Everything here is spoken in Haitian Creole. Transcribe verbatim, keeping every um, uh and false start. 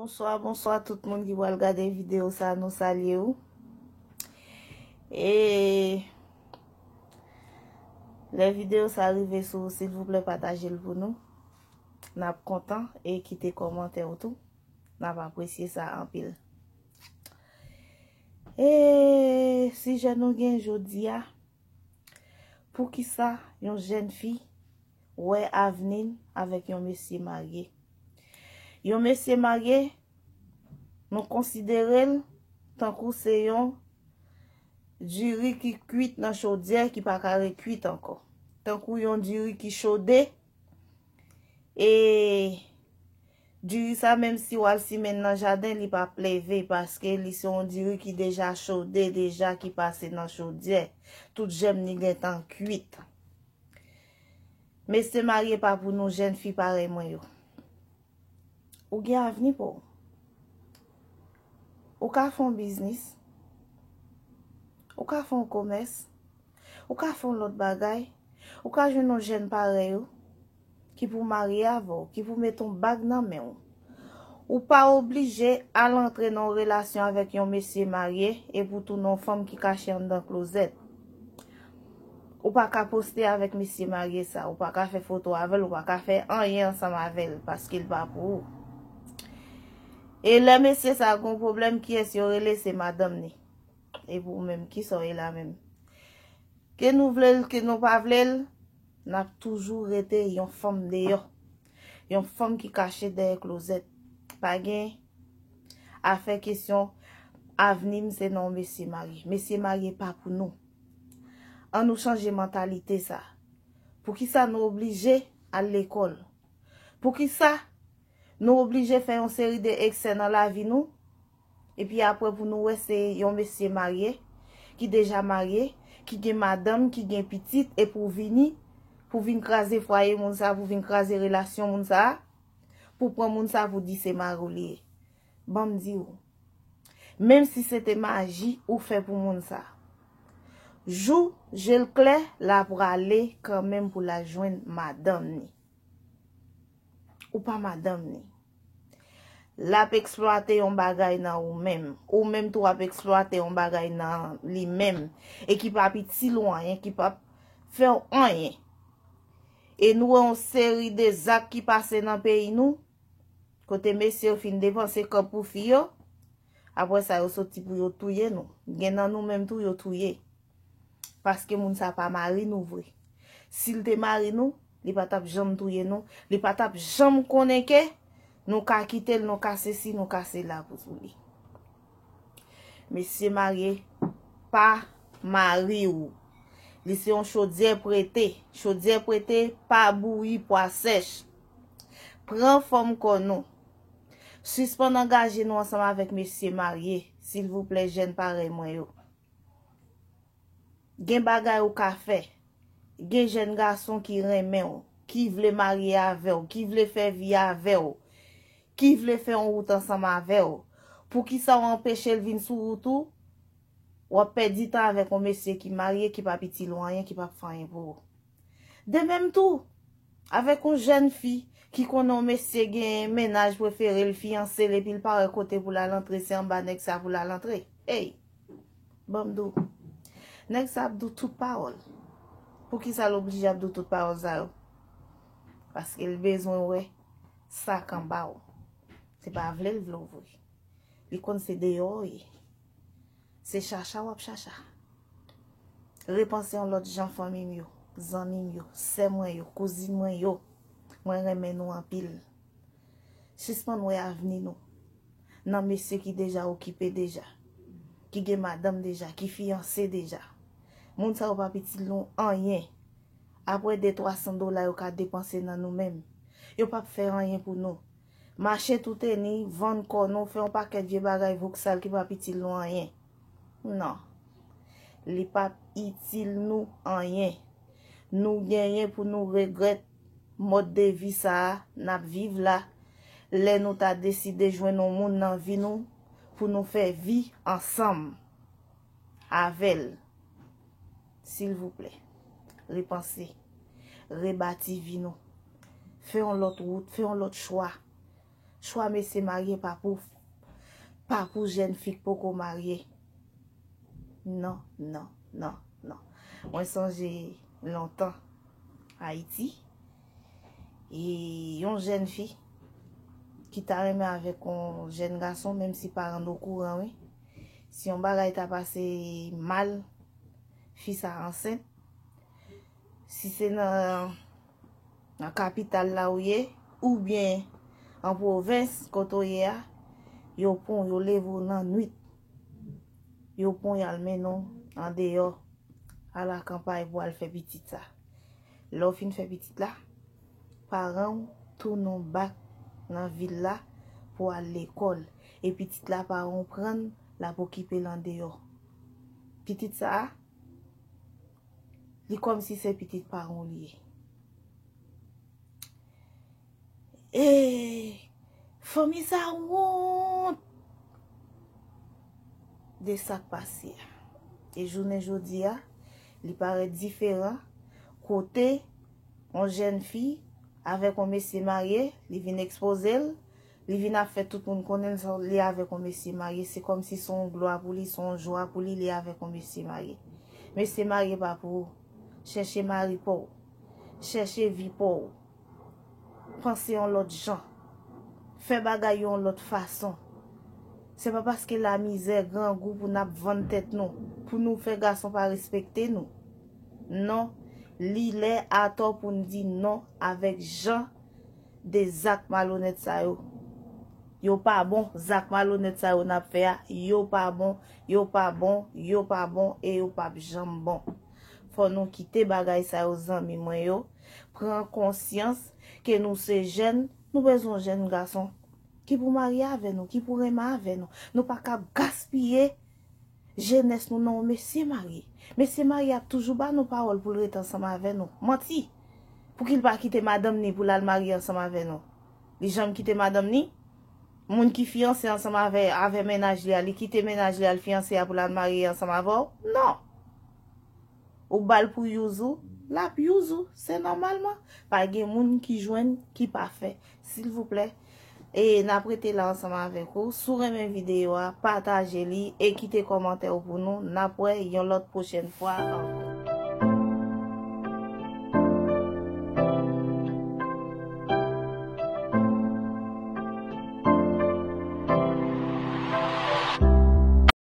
Bonswa, bonswa tout moun ki pral gade videyo sa, nou salye w. E lè videyo sa rive sou ou, silvouplè pataje l pou nou. N ap kontan e kite kòmantè w tou. N ap apresye sa anpil. E sijè nou gen jodi a, poukisa yon jèn fi wè avni l avèk yon mesye marye? Yon mesye marye, nou konsidere l tankou se yon diri ki kwit nan chodyè ki pa ka rekwit ankò. Tankou yon diri ki chode, e diri sa, menm si w al simen l nan jaden, li p ap leve, paske li se yon diri ki deja chode, deja ki pase nan chodyè. Tout jèm li gentan kwit. Mesye marye pa pou nou, jèn fi parèy mwen yo. Ou gen avni pa w. Ou ka fè yon biznis. Ou ka fè yon komès. Ou ka fè yon lòt bagay. Ou ka jwenn yon jèn parèy ou ki pou marye avè w, ki pou met yon bag nan men w. Ou pa oblije al antre nan yon relasyon avèk yon mesye marye epi w tounen yon fanm ki kache anndan klozèt. Ou pa ka poste avèk mesye marye sa, ou pa ka fè foto avè l, ou pa ka fè anyen ansanm avè l, paske l pa pou ou. E lè mesye sa gen yon pwoblèm, kiyès yo rele? Se madanm ni. E pou ou menm, kisa w ye la menm? Ke nou vle l, ke nou pa vle l, n ap toujou rete yon fanm deyò. Yon fanm ki kache dèyè klozèt. Pa gen afè kesyon avni m se nan yon mesye marye. Mesye marye pa pou nou. An nou chanje mantalite sa. Poukisa nou oblije al lekòl? Poukisa nou oblije fè yon seri de eksè nan lavi nou? Epi apre pou nou wè se yon mesye marye, ki deja marye, ki gen madanm, ki gen pitit, epi w vini pou vin kraze fwaye moun sa, pou vin kraze relasyon moun sa, pou pran moun sa pou di se mari w li ye. Ban m di w, menm si se te maji ou fè pou moun sa, jou je l klè, l a prale kanmenm pou l al jwenn madanm ni. Ou pa madanm ni. L ap eksplwate yon bagay nan ou menm. Ou menm tou w ap eksplwate yon bagay nan li menm. E ki p ap itil ou anyen, ki p ap fè w anyen. E nou wè yon seri de zak ki pase nan peyi nou, kote mesye yo fin depanse kòb pou fi yo, apre sa yo soti pou yo touye nou. Gen nan nou menm tou yo touye. Paske moun sa pa mari nou vre. Si l te mari nou, li pa t ap janm touye nou. Li pa t ap janm konnen ke nou ka kite l, nou ka sesi, nou ka sela pou, pou li. Mesye marye pa mari w. Li se yon chodyè prete. Chodyè prete pa bouyi pwa sèch. Pran fòm kò nou. Sispann angaje nou ansanm avèk mesye marye, silvouplè, jèn parèy mwen yo. Gen bagay ou ka fè. Gen jèn gason ki renmen w, ki vle marye avè w, ki vle fè vi avè w, ki vle fè yon wout ansanm avè w. Poukisa w anpeche l vin sou wout ou? W ap pèdi tan avèk yon mesye ki marye, ki p ap itil ou anyen, ki p ap fè anyen pou ou. De menm tou, avèk yon jèn fi ki konnen yon mesye gen mennaj prefere l, fiyanse l, epi l pa wè kote pou l al antre, se anba nèg sa pou l al antre. Ey! Ban m di w. Nèg sa ap di w tout pawòl. Poukisa l oblije ap di w tout pawòl sa yo? Paske l bezwen wè sa k anba w. Se pa vle l vle w vre. Li konn se deyò w ye. Se chacha w ap chacha. Repanse yon lòt jan, fanmi m yo, zanmi m yo, sè mwen yo, kouzin mwen yo. Mwen renmen nou anpil. Sispann wè avni nou nan mesye ki deja okipe deja, ki gen madanm deja, ki fiyanse deja. Moun sa yo p ap itil nou anyen. Apre de twa san dola yo ka depanse nan nou menm, yo p ap fè anyen pou nou. Mache touteni, vann kò nou, fè yon pakèt vye bagay voksal ki p ap itil nou anyen. Non. Li p ap itil nou anyen. Nou genyen pou nou regrèt mòd de vi sa a n ap viv la, lè nou ta deside jwenn yon moun nan vi nou pou nou fè vi ansanm avè l. Silvouplè, repanse, rebati vi nou. Fè yon lòt wout, fè yon lòt chwa. Chwa mesye marye pa pou, pa pou jèn fi k poko marye. Non, non, non, non. Mwen sonje lontan, Ayiti, e yon jèn fi ki ta renmen avèk yon jèn gason, menm si paran n okouran, wi. Si yon bagay ta pase mal, fi sa ansent, si se nan, nan kapital la ou ye, oubyen an pwovens kote w ye a, yo pran w, yo leve w nan nwit. Yo pran w, y al mennen w andeyò, a la kanpay pou al fè pitit sa. Lè w fin fè pitit la, paran w tounen w bak nan vil la pou al lekòl. E pitit la, paran w pran l, l ap okipe l andeyò. Pitit sa a, li kòmsi se pitit paran w li ye. E fanmi sa wont de sa k pase a. E jounen jodi a, li parèt diferan, kote yon jèn fi avèk yon mesye marye, li vin ekspoze l, li vin ap fè tout moun konnen l, li avèk yon mesye marye. Se kòmsi se yon glwa pou li, se yon jwa pou li, li avèk yon mesye marye. Mesye marye pa pou ou. Chèche mari pa w. Chèche vi pa w. Panse yon lòt jan. Fè bagay yon lòt fason. Se pa paske lamizè, grangou pou n ap vann tèt nou, pou nou fè gason pa respekte nou. Non, li lè atò pou n di non avèk jan de zak malonèt sa yo. Yo pa bon, zak malonèt sa yo n ap fè a, yo pa bon, yo pa bon, yo pa bon e yo p ap janm bon. Fò nou kite bagay sa yo, zanmi mwen yo. Pran konsyans ke nou se jèn, nou bezwen jèn gason ki pou marye avè nou, ki pou renmen avè nou. Nou pa kab gaspiye jenès nou nan yon mesye marye. Mesye marye ap toujou ba nou pawòl pou l ret ansanm avè nou. Manti! Pou ki l pa kite madanm ni pou l al marye ansanm avè nou? Li janm kite madanm ni? Moun ki fiyanse ansanm avè, avè mennaj li a, li kite mennaj li al fiyanse a pou l al marye ansanm avè w? Non! Ou ba l pou use ou, l ap use ou, se nòmalman. Pa gen moun ki jwenn ki pafè. Silvouplè, e n ap rete la ansanm avèk ou. Si w renmen videyo a, pataje li e kite kòmantè w pou nou. N ap wè yon lòt pwochèn fwa ankò.